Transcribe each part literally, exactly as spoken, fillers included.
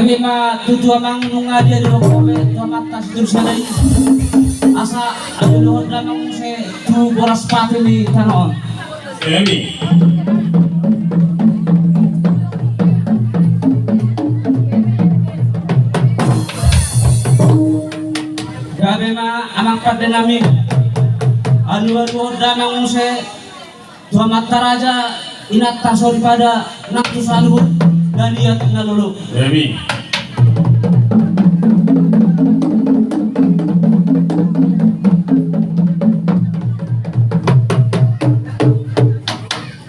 Ima tutu amang nunga dia di rokok be tu amanta situr sada i. Asa ado dohot damang muse tu boras pate ni tano on. Gabe ma amang pande nami. Alu alu dohot damang muse. Tu amanta raja, inanta soripada, nang tu saluhut na liat na lolo. Gabe.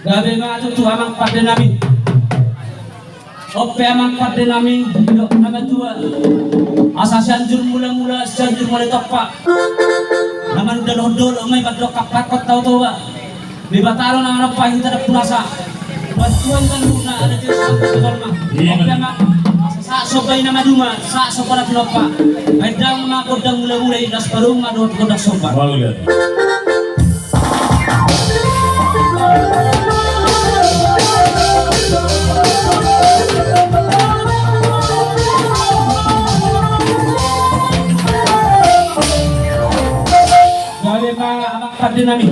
Gabe ma tutu amang pande nami. On pe amang pande nami, didok na matua. Asa Sianjur Mulamula, Sianjur Mole Tompa. Na manunda dohot dolok ma i mandok kapakon tau Toba. Debata do na manompa hita dampuna sa. Bantuan kan guna ada di sampai ke jolma. Iya, on pe amang. Asa sahat somba i na maduma, sahat somba na tinompa. Baen damang ma gondang mulamula i, las parung ma dohot gondang somba. Bagus ya. Gabe ma amang pande nami.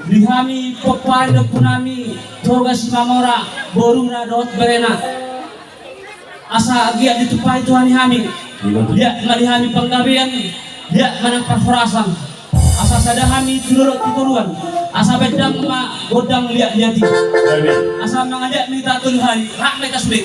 Di hami pomparan ni ompu nami Toga Simamora, boruna dohot berena. Asa anggiat ditumpahi Tuhan i hami. Liat ma di hami panggabean, liat ma nang parhorasan. Asa sada hami tu dolok tu toruan. Asa baen damang ma gondang liat-liat i. Asa mangaliat ma hita tolu hali, rap ma hita sude.